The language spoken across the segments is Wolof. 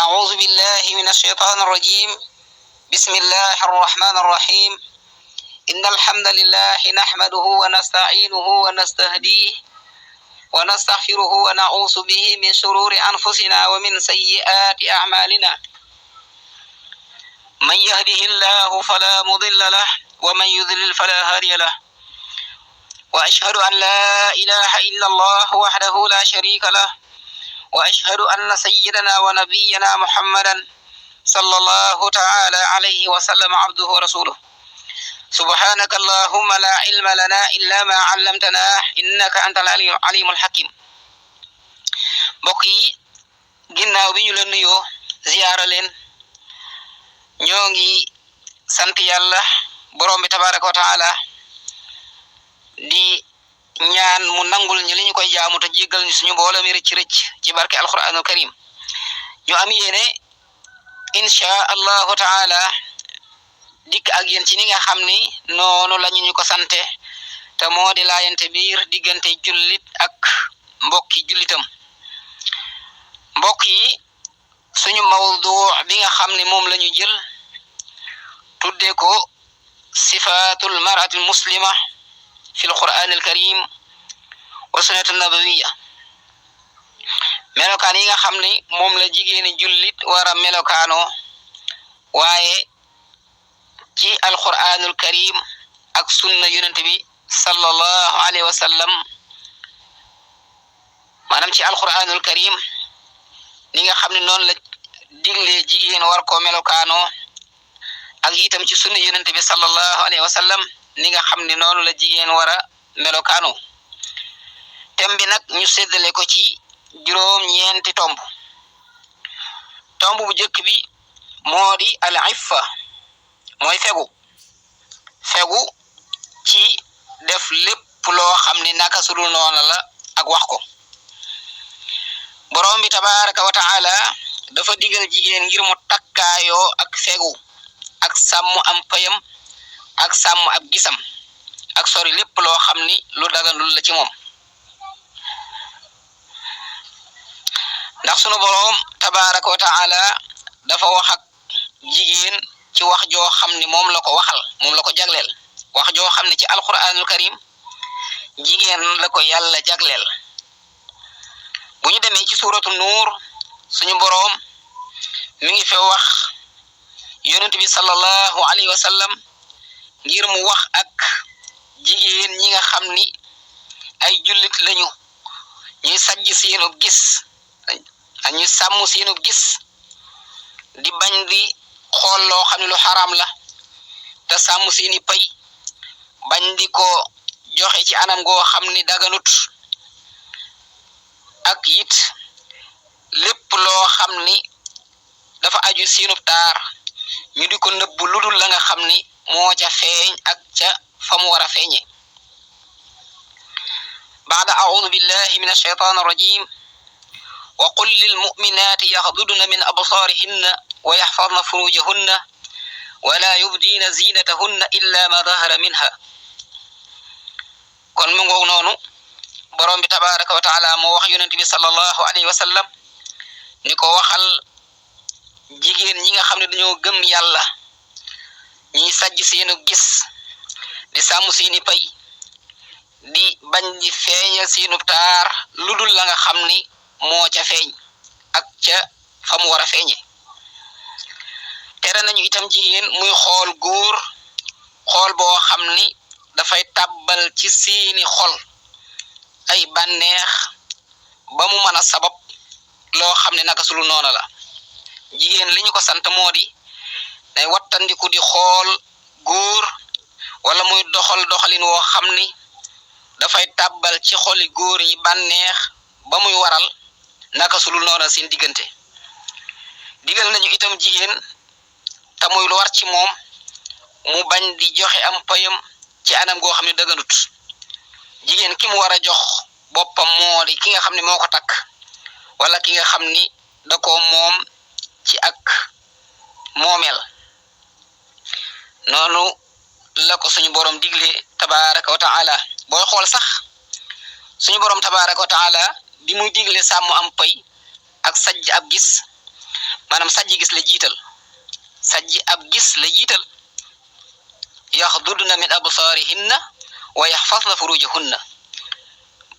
أعوذ بالله من الشيطان الرجيم. بسم الله الرحمن الرحيم. إن الحمد لله نحمده ونستعينه ونستهديه ونستغفره ونعوذ به من شرور أنفسنا ومن سيئات أعمالنا. من يهده الله فلا مضل له ومن يضلل فلا هادي له. وأشهد أن لا إله إلا الله وحده لا شريك له. وأشهد أن سيدنا ونبينا محمدا صلى الله تعالى عليه وسلم عبده ورسوله. سبحانك اللهم لا علم لنا إلا ما علمتنا إنك أنت العليم الحكيم. mbokk yi ginnaaw bi ñu leen nuyoo ziyaara leen ñoo ngi sant yàlla borom bi tabaraka wa taala di ñaan mu nangul ñu li ñu koy jaamu te jéggal ñu suñu mbooloo mi rëcc rëcc ci barke alquranul karim. ñu am yéene insha allahu taala dikk ak yéen ci ni nga xam ni noonu lañu ñu ko sante te moo di laayante biir diggante jullit ak mbokki jullitam. mbokk yi suñu mawdu bi nga xam ni moom lañu jël tudde ko sifatul mar'atil muslima fi alquranil karim wa sunnatu nabawiyya. melokaan yi nga xam ni moom la jigéeni jullit war a melokaanoo waaye ci alquranul karim ak sunna yonent bi sallallahu alayhi wa sallam. maanaam ci alquranul karim ni nga xam ne noonu la digle jigéen war koo melokaanoo ak itam ci sunna yonent bi sallallahu alayhi wa sallam ni nga xam ne noonu la jigéen war a melokaanoo. tem bi nag ñu séddale ko ci juróom-ñeenti tomb. tomb bu njëkk bi moo di al iffa mooy fegu ci def lépp loo xam ni naka sudul noona la ak wax ko. borom bi tabaraka wa taala dafa digal jigéen ngir mu takkaayoo ak fegu ak sàmm am payam ak sàmm ab gisam ak sori lépp loo xam ni lu daganul la ci moom. ndax sunu borom tabaraka wa taala dafa wax ak jigéen ci wax joo xam ni moom la ko waxal, moom la ko jagleel. wax joo xam ne ci alquranul karim jigéen la ko yàlla jagleel. bu ñu demee ci suuratu nuur suñu boroom mi ngi fe wax yonent bi sallallahu alayhi wa sallam ngir mu wax ak jigéen ñi nga xam ni ay jullit lañu, ñuy sajj seenub gis ak ñu sàmm seenub gis di bañ di xool loo xam ne lu xaraam la te sàmm seeni pay bañ di ko joxe ci anam goo xam ni daganut ak it lépp loo xam ni dafa aju seenub taar ñu di ko nëbb ludul la nga xam ni moo ca feeñ ak ca fa mu war a feeñe. baada a'uudu billahi min ash-shaytaani ar-rajiim wa qul lil mu'minaati yaxdudna min absaarihinna wa yaxfadna furujahunna wa laa yubdiina ziinatahunna illa ma dahara minha. kon mu ngoog noonu borom bi tabaraka wa taala moo wax yonent bi sallallahu alayhi wa sallam ni ko waxal jigéen ñi nga xam ne dañoo gëm yàlla, ñiy sajj seenu gis di sàmm seeni pay di bañ di feeñal seenu taar ludul la nga xam ni moo ca feeñ ak ca fa mu war a feeñe. tere nañu itam jigéen muy xool góor xool boo xam ni dafay tàbbal ci seeni xol ay bànneex ba mu mën a sabab loo xam ne naka sulu noona la. jigéen li ñu ko sant moo di day wattandiku di xool góor wala muy doxalin woo xam ni dafay tàbbal ci xoli góor yi bànneex ba muy waral naka sulu noona seen diggante. digal nañu itam jigéen te muy lu war ci moom mu bañ di joxe am payam ci anam goo xam ne dëgganut. jigéen ki mu war a jox boppam moo di ki nga xam ne moo ko takk wala ki nga xam ni da ko moom ci ak moomeel. noonu la ko suñu borom digle tabaraka wa taala. booy xool sax suñu borom tabaraka wa taala bi muy digle sàmm am pay ak sajj ab gis maanaam sajji gis la jiital sajji ab gis la jiital yaxdudna min absaarihinna wa yaxfasna furujahunna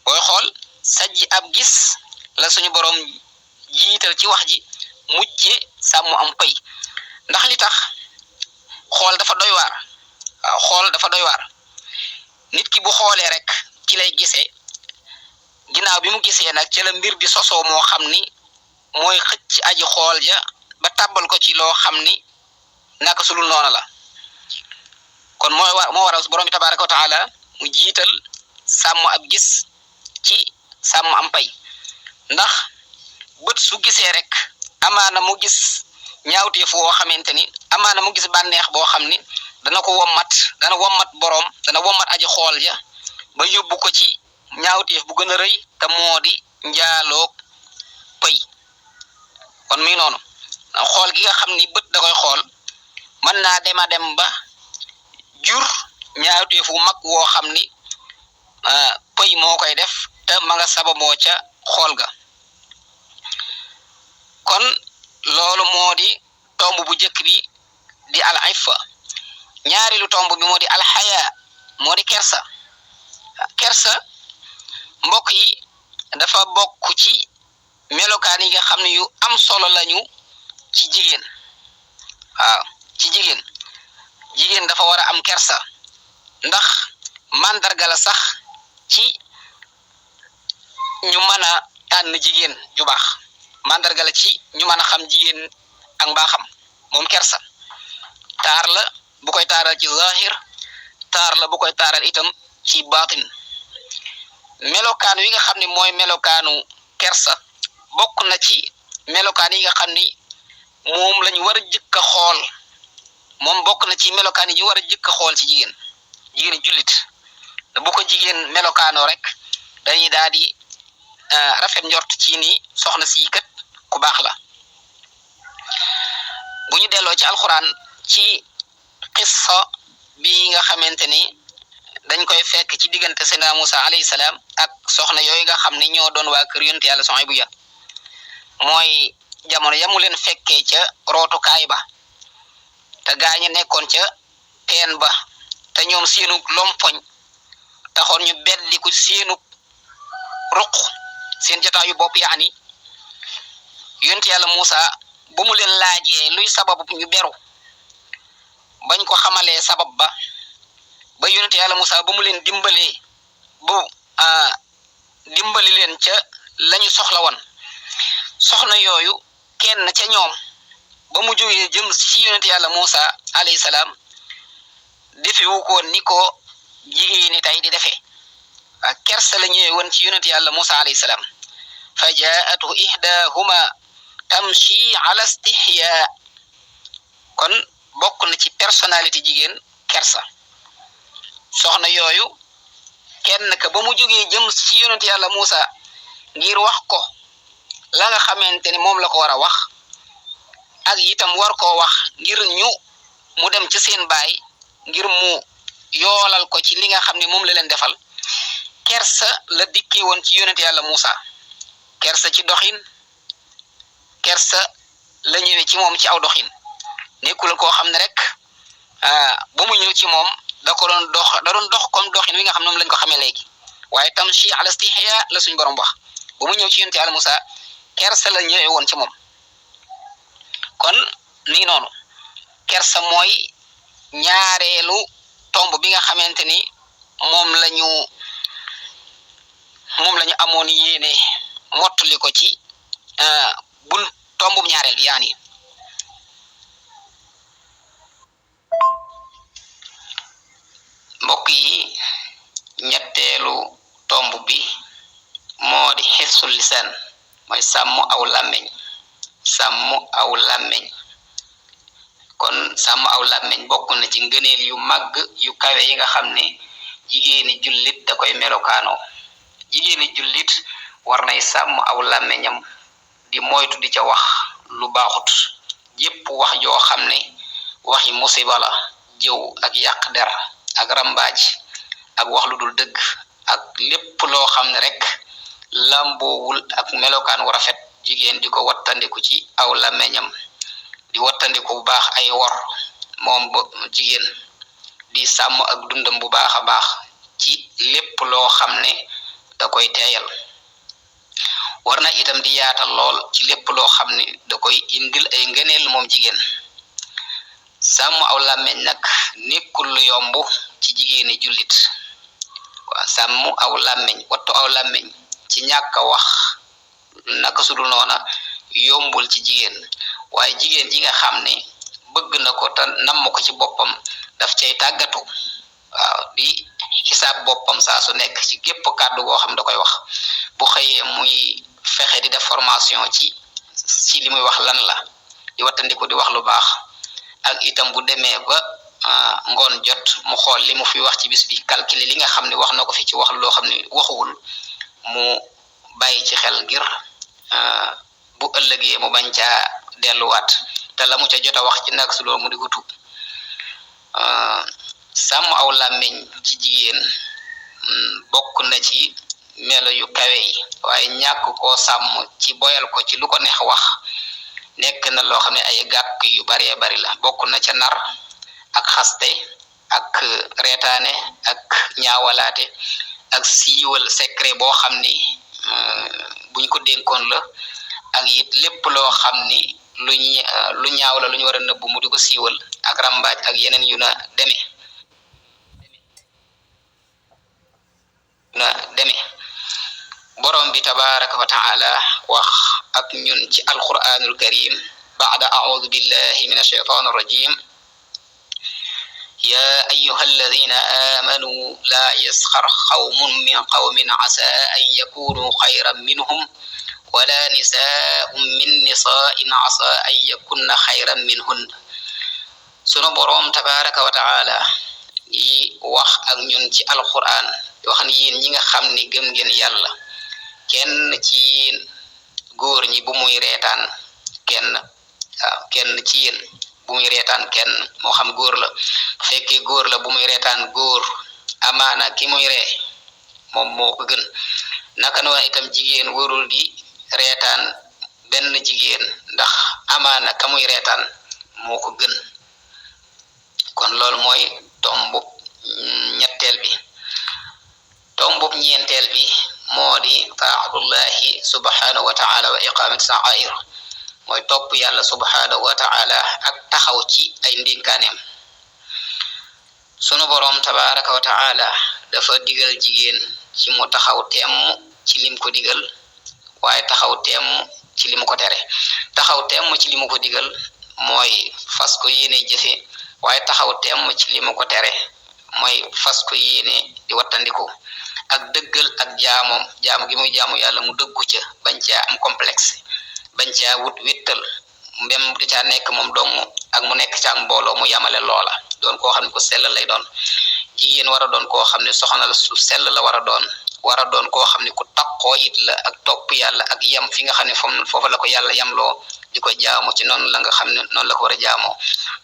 booy xool sajji ab gis la suñu borom jiital ci wax ji mucce sàmm am pay ndax li tax xool dafa doy waar waaw xool dafa doy waar nit ki bu xoolee rek ci lay gisee ginnaaw bi mu gisee nag ci la mbir di sosoo moo xam ni mooy xëcc aji xool ja ba tàbbal ko ci loo xam ni naka sulul noona la kon moo waral borom bi tabaraka wa taala mu jiital sàmm ab gis ci sàmm am pay ndax bët su gisee rek amaana mu gis ñaawteef woo xamante ni amaana mu gis bànneex boo xam ni dana wommat boroom dana wommat aji xool ja ba yóbbu ko ci ñaawteef bu gën a rëy te moo di njaaloog pay kon mi noonu xool gi nga xam ni bët da koy xool mën naa dema dem ba jur ñaawteefu mag woo xam ni pay moo koy def te ma nga sababoo ca xool ga kon loolu moo di tomb bu njëkk bi di al iffa ñaareelu tomb bi moo di al xaya moo di kersa mbokk yi dafa bokk ci melokaan yi nga xam ne yu am solo lañu ci jigéen waaw ci jigéen dafa war a am kersa ndax mandarga la sax ci ñu mën a tànn jigéen ju baax mandarga la ci ñu mën a xam jigéen ak mbaaxam moom kersa taar la bu koy taaral ci zahir taar la bu koy taaral itam ci baatin melokaan wi nga xam ne mooy melokaanu kersa bokk na ci melokaan yi nga xam ni moom lañu war a jëkk a xool moom bokk na ci melokaan yi ñu war a jëkk a xool ci jigéen jullit bu ko jigéen melokaanoo rek dañuy daal di rafet njort ci ni soxna si kat ku baax la bu ñu delloo ci alxuraan ci qissa bi nga xamante ni dañ koy fekk ci diggante Seydina Musa alayhi salaam ak soxna yooyu nga xam ne ñoo doon waa kër yonent yàlla Suhaybu ya mooy jamono yamu leen fekkee ca rootukaay ba te gaañu nekkoon ca teen ba te ñoom seenu lompoñ taxoon ñu beddiku seenu ruq seen jotaayu bopp yaani yonent yàlla Musa bu mu leen laajee luy sababu ñu beru bañ ko xamalee sabab ba yonent yàlla Musa ba mu leen dimbalee dimbali leen ca lañu soxla woon soxna yooyu kenn ca ñoom ba mu jógee jëm ci yonent yàlla Musa alayhi salaam defewu ko ni ko jigéeni tey di defee kersa la ñëwee woon ci yonent yàlla Musa alayhi salaam fa jaa'athu ihdahuma tamshi ala istihya kon bokk na ci personnalité jigéen kersa soxna yooyu kenn ka ba mu jógee jëm ci yonent yàlla Musa ngir wax ko la nga xamante ni moom la ko war a wax ak itam war koo wax ngir mu dem ci seen baay ngir mu yoolal ko ci li nga xam ne moom la leen defal kersa la dikkee woon ci yonent yàlla Musa kersa ci doxin kersa la ñëwee ci moom ci aw doxin nekkul koo xam ne rek ba mu ñëw ci moom da doon dox comme doxin wi nga xam ne moom lañ ko xamee léegi waaye tamshi ala istihya la suñ borom wax ba mu ñëw ci yonent yàlla Musa kersa la ñëwee woon ci moom kon nii noonu kersa mooy ñaareelu tomb bi nga xamante ni moom lañu amoon yéene mottali ko ci tombum ñaareel bi yaani mbokk yi ñetteelu tomb bi moo di xifsul lisaan mooy sàmm aw làmmeñ kon sàmm aw làmmeñ bokk na ci ngëneel yu màgg yu kawe yi nga xam ne jigéeni jullit da koy melokaanoo jigéeni jullit war nay sàmm aw làmmeñam di moytu di ca wax lu baaxut yépp wax joo xam ne waxi musiba la jëw ak yàq der ak rambaaj ak wax lu dul dëgg ak lépp loo xam ne rek lamboowul ak melokaan wu rafet jigéen di ko wattandiku ci aw làmmeñam di wattandiku bu baax ay wor moom jigéen di sàmm ak dundam bu baax a baax ci lépp loo xam ne da koy teeyal war na itam di yaatal lool ci lépp loo xam ne da koy indil ay ngëneel moom jigéen sàmm aw làmmeñ nag nekkul lu yomb ci jigéeni jullit waa sàmm aw làmmeñ wattu aw làmmeñ ci ñàkk a wax naka sudul noona yombul ci jigéen waaye jigéen ji nga xam ne bëgg na ko te namm ko ci boppam daf cay tàggatu waaw di xisaab boppam saa su nekk ci gépp kàddu goo xam da koy wax bu xëyee muy fexe di def formation ci li muy wax lan la di wattandiku di wax lu baax ak itam bu demee ba ngoon jot mu xool li mu fi wax ci bis bi calculer li nga xam ne wax na ko fi ci wax loo xam ne waxuwul mu bàyyi ci xel ngir bu ëllëgee mu bañ caa delluwaat te la mu ca jot a wax ci nag su loolu mu di ko tuub sàmm aw làmmiñ ci jigéen bokk na ci melo yu kawe yi waaye ñàkk koo sàmm ci boyal ko ci lu ko neex wax nekk na loo xam ne ay gàkk yu baree bari la bokk na ca nar ak xaste ak reetaane ak ñaawalaate ak siiwal secret boo xam ni buñ ko dénkoon la ak it lépp loo xam ni lu ñaaw la lu ñu war a nëbb mu di ko siiwal ak rambaaj ak yeneen yu na deme borom bi tabaraka wa taala wax ak ñun ci alquranul karim ba'da a'udhu billahi minash shaitanir rajim يا أيها الذين آمنوا لا يسخر قوم من قوم عسى أن يكونوا خيرا منهم ولا نساء من نساء عسى أن يكن خيرا منهن sunu borom tabaraka wa taala yi wax ak ñun ci alquran wax ni yéen ñi nga xam ni gëm ngeen yàlla kenn ci yéen góor ñi bu muy reetaan kenn ci yéen bu muy reetaan kenn moo xam góor la fekkee góor la bu muy reetaan góor amaana ki muy ree moom moo ko gën naka noonu itam jigéen warul di reetaan benn jigéen ndax amaana ka muy reetaan moo ko gën kon loolu mooy tombub ñetteel bi tombub ñeenteel bi moo di taatullahi subhanahu wa taala wa iqamati sa'air mooy topp yàlla subhanahu wa taala ak taxaw ci ay ndénkaaneem sunu borom tabaraka wa taala dafa digal jigéen ci mu taxaw temm ci lim ko digal waaye taxaw temm ci lim ko tere taxaw temm ci limu ko digal mooy fas ko yéene jëfe waaye taxaw temm ci limu ko tere mooy fas ko yéene di wattandiku ak dëggal ak jaamu gi muy jaamu yàlla mu dëggu ca bañ caa am complexe bañ caa wut wittal mbem di caa nekk moom dong ak mu nekk ca mbooloo mu yamale loola doon koo xam ne ku sell lay doon jigéen war a doon koo xam ne soxna la su sell la war a doon koo xam ne ku takkoo it la ak topp yàlla ak yam fi nga xam ne foofa la ko yàlla yamloo di ko jaamu ci noonu la nga xam ne noonu la ko war a jaamoo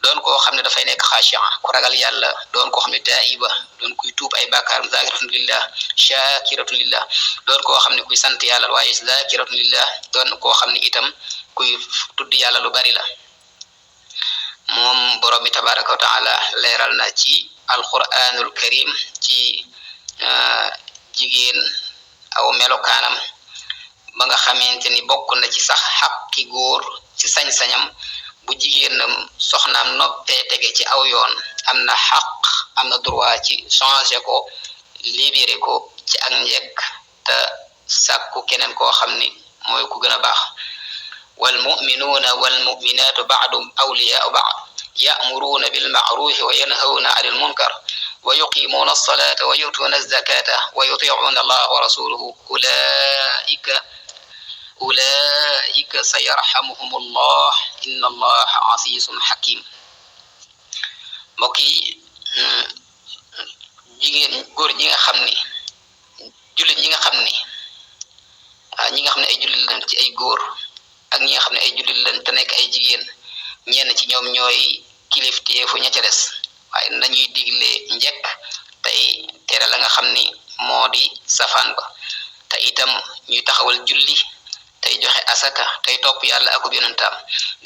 doon koo xam ne dafay nekk xaashi'a ku ragal yàlla doon koo xam ne taiba doon kuy tuub ay bàkkaaram zakiratun lillah shakiratun lillah doon koo xam ne kuy sant yàlla waaye zakiratun lillah doon koo xam ne itam kuy tudd yàlla lu bari la moom borom bi tabaraka wa taala leeral na ci alquranul karim ci jigéen aw melokaanam ba nga xamante ni bokk na ci sax xaqi góor ci sañ-sañam bu jigéenam soxnaam noppee tege ci aw yoon am na xaq am na droit ci changer ko libéré ko ci ak njekk te sàkku keneen koo xam ni mooy ku gën a baax wal mu'minuuna wal mu'minaatu ba'duhum awliyaa'u ba'd ya'muruuna bil ma'ruufi wa yanhawna 'anil munkar wa yuqiimuuna as-salaata wa yu'tuuna az-zakaata wa yutii'uuna allaha wa rasuulahu ulaa'ika sayarhamuhumullah inna allaha 'aziizun hakiim mbokk yi jigéen góor ñi nga xam ni jullit ñi nga xam ni ay jullit lañ ci ay góor ak ñi nga xam ne ay jullit lañ te nekk ay jigéen ñenn ci ñoom ñooy kilifteefu ña ca des waaye nañuy digle njekk tey tere la nga xam ni moo di safaan ba te itam ñuy taxawal julli tey joxe asaka tey topp yàlla akub yonentam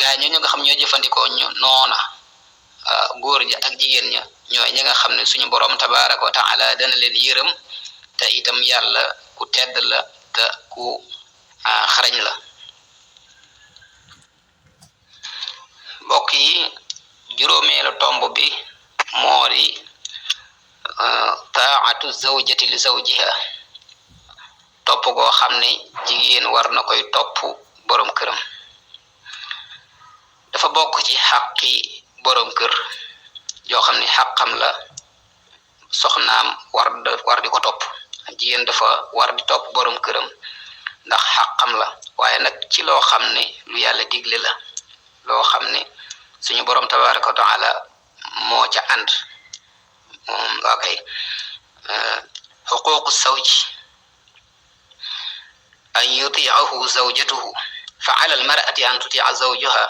gaa ñooñu nga xam ñoo jëfandikoo noona góor ña ak jigéen ña ñooy ñi nga xam ne suñu borom tabaraka wa taala dana leen yërëm te itam yàlla ku tedd la te ku xarañ la. mbokk yi juróomeelu tomb bi moo di taatu zawjati li zawjiha topp goo xam ne jigéen war na koy topp borom këram. dafa bokk ci xaqi borom kër yoo xam ne xaqam la soxnaam war di ko topp. jigéen dafa war di topp borom këram ndax xaqam la waaye nag ci loo xam ne lu yàlla digle la loo xam ne suñu borom tabaraka wa taala moo ca ànd okay xuququ zawji an yuti'ahu zawjatuhu fa ala almar'ati an tuti'a zawjaha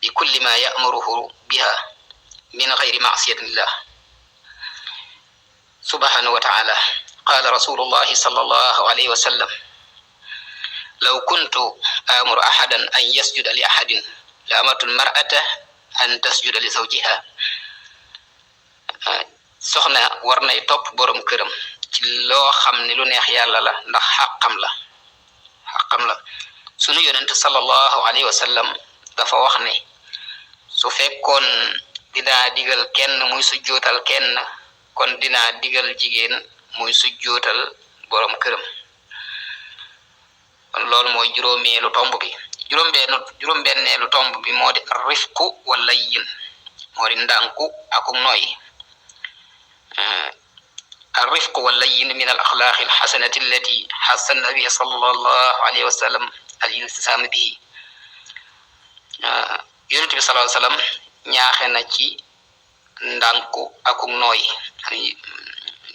bi kulli ma ya'muruhu biha min ghayri ma'siyatillah subhanahu wa ta'ala. qala rasulullahi sallallahu alayhi wa sallam law kuntu amuru ahadan an yasjuda li ahadin la amartu almar'ata an tasjuda li zawjiha. soxna war nay topp borom këram ci loo xam ne lu neex yàlla la ndax xaqam la sunu yonent sallallahu alayhi wa sallam dafa wax ne su fekkoon dinaa digal kenn muy sujjootal kenn kon dinaa digal jigéen muy sujjootal borom këram. kon loolu mooy juróomeelu tomb bi. juróom-benneelu tomb bi moo di rifqu wa layyin moo di ndànku ak nooy. الرفق واللين من الأخلاق الحسنة التي حث النبي صلى الله عليه وسلم الالتزام به. yonent bi sallallahu alayhi wa sallam ñaaxe na ci ndànku ak nooy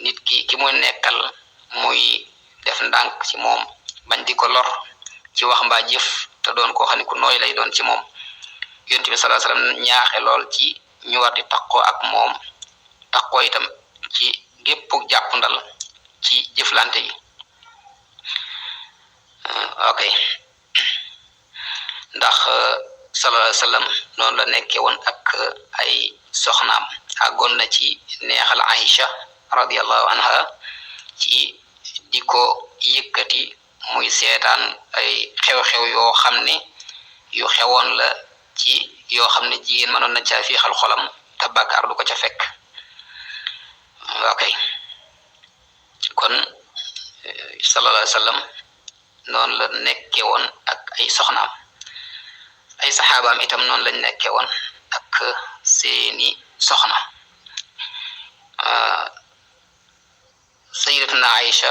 nit ki muy nekkal muy def ndànk ci moom bañ di ko lor ci wax mbaa jëf te doon koo xam ne ku nooy lay doon ci moom. yonent bi sallallahu alayhi wa sallam ñaaxe lool ci ñu war di taqoo ak moom taqoo itam ci gépp jàppandal ci jëflante yi. ndax sallallahu alayhi wa sallam noonu la nekke woon ak ay soxnaam àggoon na ci neexal Aïcha radiyallahu anha ci di ko yëkkati muy seetaan ay xew-xew yoo xam ne yu xewoon la ci yoo xam ne jigéen mënoon na caa fiixal xolam te bàkkaar du ko ca fekk. kon sallallahu alayhi wa sallam noonu la nekke woon ak ay soxnaam. ay saxaabaam itam noonu lañ nekke woon ak seeni soxna. sayyidatuna Aïcha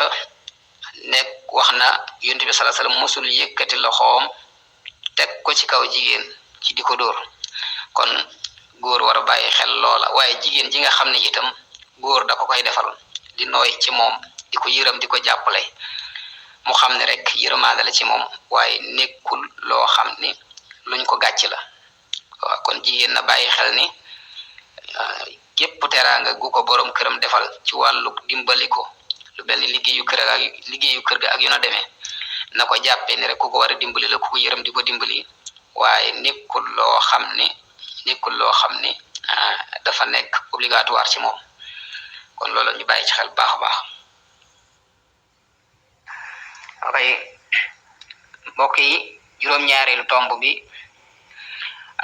wax na yonent bi sallallahu alayhi wa sallam mosul yëkkati loxoom teg ko ci kaw jigéen ci di ko dóor. kon góor war a bàyyi xel loola waaye jigéen ji nga xam ne itam góor da ko koy defal di nooy ci moom di ko yërëm di ko jàppale mu xam ne rek yërëmaande la ci moom waaye nekkul loo xam ni luñ ko gàcc la. waaw kon jigéen na bàyyi xel ni képp teraanga gu ko borom këram defal ci wàllu dimbali ko lu mel ni liggéeyu kër ga ak yu na demee na ko jàppee ni rek ku ko war a dimbali la ku ko yërëm di ko dimbali waaye nekkul loo xam ne dafa nekk obligatoire ci moom. kon loolu ñu bàyyi ci xel baax a baax. mbokk yi juróom-ñaareelu tomb bi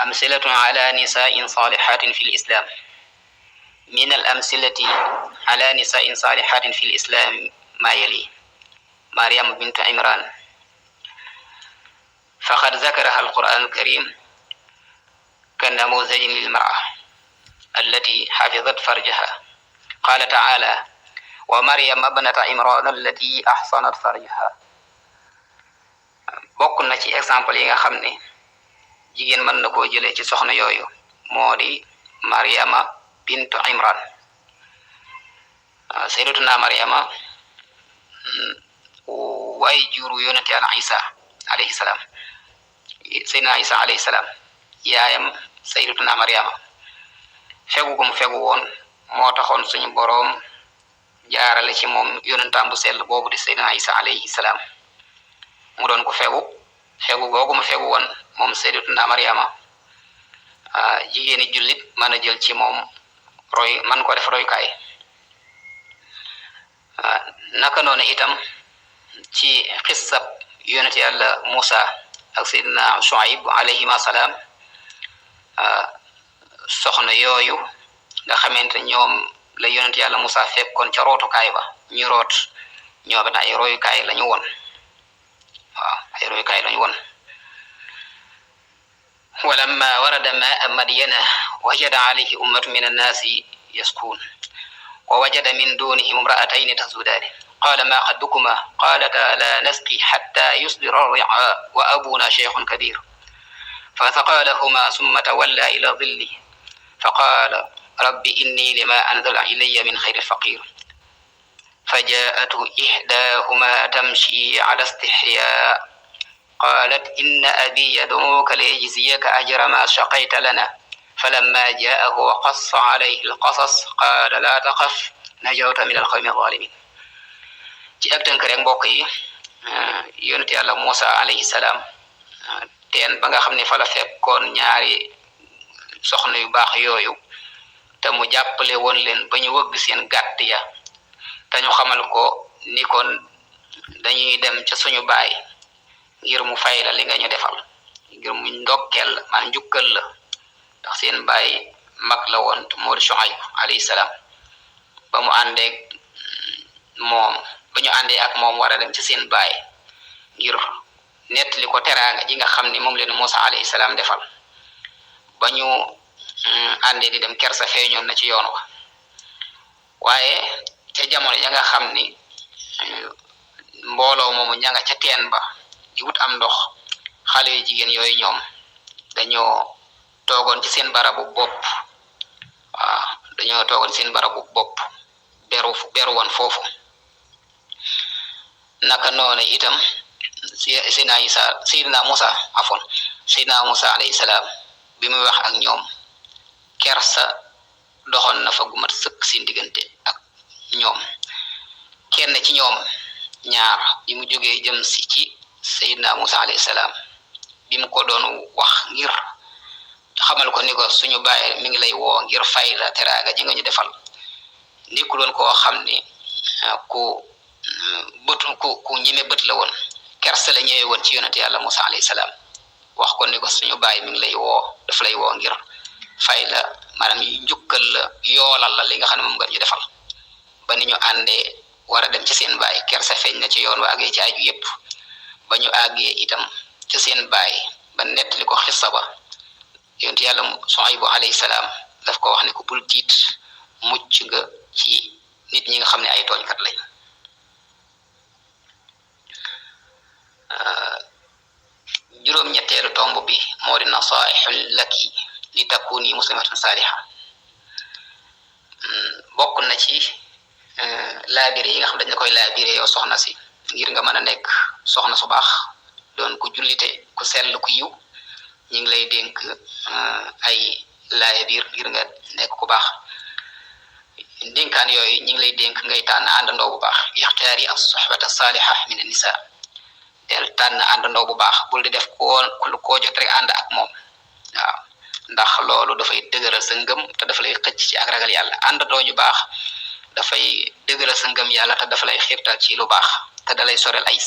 amsilatun ala nisa'in salihatin fi l-islam. min al-amsilati ala nisa'in salihatin fi l-islam ma yali Maryam bint Imran faqad zakaraha al-Qur'an al-Karim kanamuzajin lil-mar'a allati hafizat farjaha. qala ta'ala wa Maryam ibnata Imran allati ahsanat farjaha. bokk na ci exemple yi nga xam ne jigéen mën na koo jëlee ci soxna yooyu moo di Maryama bintu Imran. sayyidatuna Maryama waay juru yonent Yàlla Isa alayhi salaam sayyidina Isa alayhi salaam yaayam sayyidatuna Maryama fegu gum fegu woon moo taxoon suñu boroom jaarale ci moom yonentam bu sell boobu di sayyidina Isa alayhi salaam mu doon ko fegu googu mu fegu woon moom sayyidatuna Maryama jigéeni jullit mën a jël ci moom roy man ko def roykaay naka noonu itam ci xissab yonent yàlla Musa ak sayyidina Shuayb alayhima salaam soxna yooyu nga xamante ñoom la yonent yàlla Musa fekkoon ca rootukaay ba ñu root ñoom it ay royukaay lañu woon waaw ay royukaay lañu woon walamma warada maa madyana wajada alayhi ummatu min annaasi yaskuun wa wajada min dunihim imra'atayni tazudaani qala ma xaddukuma qalata la nasqi hatta yusdira ar-ri'aa wa abuna shaykhun kabir فسقى لهما ثم تولى إلى ظله فقال رب إني لما أنزل إلي من خير فقير فجاءته إحداهما تمشي على استحياء قالت إن أبي يدعوك ليجزيك أجر ما شقيت لنا فلما جاءه وقص عليه القصص قال لا تخف نجوت من القوم الظالمين ci ak tënk rek mbokk yi yonent yàlla Muusa alayhi salaam teen ba nga xam ne fa la fekkoon ñaari soxna yu baax yooyu te mu jàppale woon leen ba ñu wëgg seen gàtt ya te ñu xamal ko ni kon dañuy dem ca suñu baay ngir mu fay la li nga ñu defal ngir mu ndokkeel man njukkal la ndax seen baay mag la woon moo di Shuayb alayhi salaam ba mu àndee moom ba ñu àndee ak moom war a dem ci seen baay ngir nettali ko teraanga ji nga xam ne moom leen Musa alayhi salaam defal ba ñu àndee di dem kersa feeñoon na ci yoon wa waaye ca jamono ya nga xam ni mbooloo moomu ña nga ca teen ba di wut am ndox xale yu jigéen yooyu ñoom dañoo toogoon ci seen barabu bopp waaw dañoo toogoon seen barabu bopp beru woon foofu naka noonu itam Seydina Musa alayhi salaam bi muy wax ak ñoom kersa doxoon na fa gu mat sëkk seen diggante ak ñoom kenn ci ñoom ñaar bi mu jógee jëm si ci Seydina Musa alayhi salaam bi mu ko doon wax ngir xamal ko ni ko suñu baay mi ngi lay woo ngir fay la teraanga ji nga ñu defal nekku doon koo xam ni ku ñime bët la woon kersa la ñëwee woon ci yonent yàlla Musa alayhi salaam wax ko ni ko suñu baay mi ngi lay woo daf lay woo ngir fay la maanaam njukkal la yoolal la li nga xam ne moom nga ñu defal ba ni ñu àndee war a dem ci seen baay kersa feeñ na ci yoon wa àggee ci aju yépp ba ñu àggee itam ci seen baay ba nettali ko xissa ba yonent yàlla Shuaybu alayhi salaam daf ko wax ne ko bul tiit mucc nga ci nit ñi nga xam ne ay tooñkat lañ juróom-ñetteelu tomb bi moo di nasaihul laki li takuni muslimatan saaliha bokk na ci laabire yi nga xam dañ la koy laabire yow soxna si ngir nga mën a nekk soxna su baax doon ku jullite ku sell ku yiw ñi ngi lay dénk ay laabir ngir nga nekk ku baax dénkaan yooyu ñi ngi lay dénk ngay tànn àndandoo bu baax ixtiyaari as-suhbata saaliha min an-nisa del tànn àndandoo bu baax bul di def koo jot rek ànd ak moom waaw ndax loolu dafay dëgëral sa ngëm te dafa lay xëcc ci ak ragal yàlla àndandoo ñu baax dafay dëgëral sa ngëm yàlla te dafa lay xiirtal ci lu baax te dalay sorel ay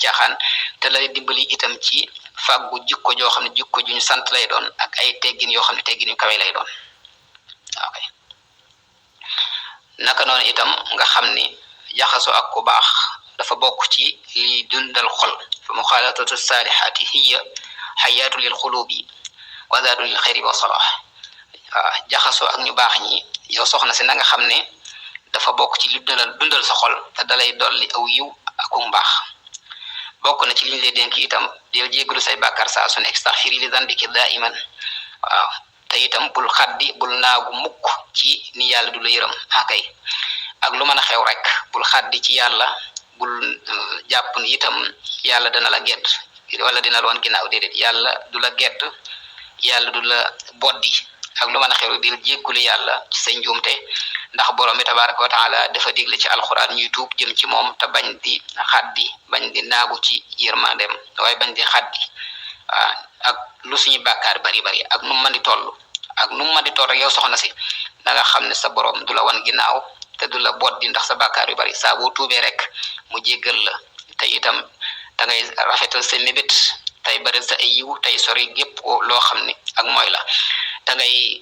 caaxaan te lay dimbali itam ci fàggu jikko joo xam ne jikko ju ñu sant lay doon ak ay teggin yoo xam ne teggin yu kawe lay doon ok naka noonu itam nga xam ni jaxasoo ak ku baax dafa bokk ci li dundal xol fa muxaalatatu saalihaati hiya xayaatu lil xulubi wa zaadu lil xayri wa salah jaxasoo ak ñu baax ñi yow soxna si na nga xam ne dafa bokk ci li dundal sa xol te dalay dolli aw yiw ak mbaax bokk na ci liñ lay dénk itam del jéggalu say bàkkaar saa su ne astaghfiri li dhanbiki daiman waaw te itam bul xaddi bul naagu mukk ci ni yàlla du la yërëm akay ak lu mën a xew rek bul xaddi ci yàlla bul jàpp ni itam yàlla dana la gedd wala dina la woon ginnaaw déedéet yàlla du la gedd yàlla du la boddi ak lu mën a xew del jéggulu yàlla ci say njuumte ndax borom bi tabaraka wa taala dafa digle ci alquran ñuy tuub jëm ci moom te bañ di xaddi bañ di naagu ci yërmandem waaye bañ di xaddi ak lu suñu bàkkaar bari bari ak nu mën di toll ak nu mën di toll rek yow soxna si da nga xam ne sa borom du la wan ginnaaw te du la boot di ndax sa bàkkaar yu bari saa boo tuubee rek mu jéggal la te itam da ngay rafetal sa mébét tey bari sa ay yiw tey sori gépp loo xam ne ak mooy la da ngay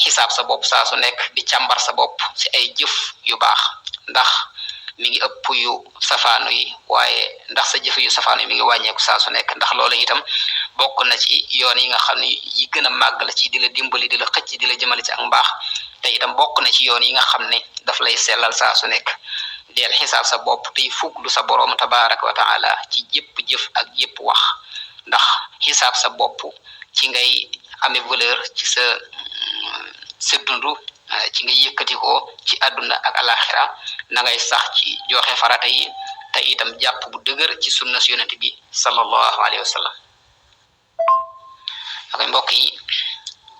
xisaab sa bopp saa su nekk di càmbar sa bopp si ay jëf yu baax ndax mi ngi ëpp yu safaanu yi waaye ndax sa jëf yu safaanu yi mi ngi wàññeeku saa su nekk ndax loola itam bokk na ci yoon yi nga xam ne yi gën a màgg la ci di la dimbali di la xëcc di la jëmale ci ak mbaax te itam bokk na ci yoon yi nga xam ne daf lay sellal saa su nekk del xisaab sa bopp tey fuglu sa borom tabaraka wa taala ci jëpp jëf ak jëpp wax ndax xisaab sa bopp ci ngay amee valeur ci sa dundu ci nga yëkkati ko ci àdduna ak alaxira na ngay sax ci joxe farata yi te itam jàpp bu dëgër ci sunna si yonent bi sallallahu alayhi wa sallam ak mbokk yi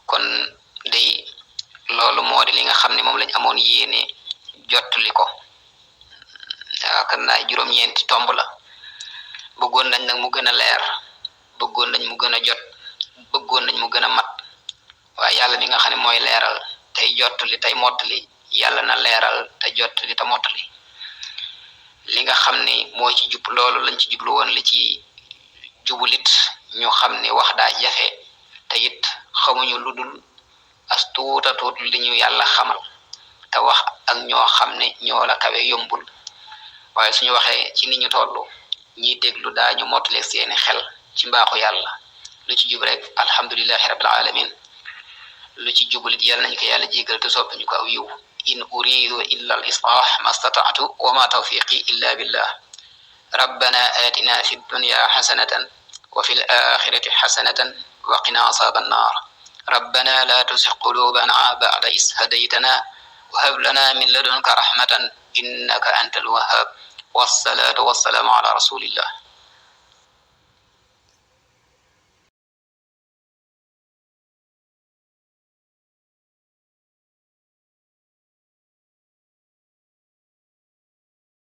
kon day loolu moo di li nga xam ne moom lañ amoon yéene jottali ko yaakaar naa juróom-ñeenti tomb la bëggoon nañ nag mu gën a leer bëggoon nañ mu gën a jot bëggoon nañ mu gën a mat waaye yàlla mi nga xam ne mooy leeral tey jottali tey mottali yàlla na leeral te jottali te mottali li nga xam ne moo ci jub loolu lañ ci jublu woon li ci jubulit ñu xam ne wax daa jafe te it xamuñu lu dul as tuuta tuut li ñu yàlla xamal te wax ak ñoo xam ne ñoo la kawe yombul waaye suñu waxee ci ni ñu toll ñiy déglu daañu mottaleeg seeni xel ci mbaaxu yàlla lu ci jub rek alhamdulillahi rabbil alamin lu ci jubulit yàlla nañ ko yàlla jégal te soppi ñu ko aw yiw in uridu illa al islah ma stata'tu wa ma tawfiqi illa billah rabbana atina fi dunya hasanatan wa fil akhirati hasanatan wa qina azaban nar rabbana la tuzigh qulubana ba'da is hadaytana wa hab lana min ladunka rahmatan innaka antal wahhab wassalatu wassalamu ala rasulillah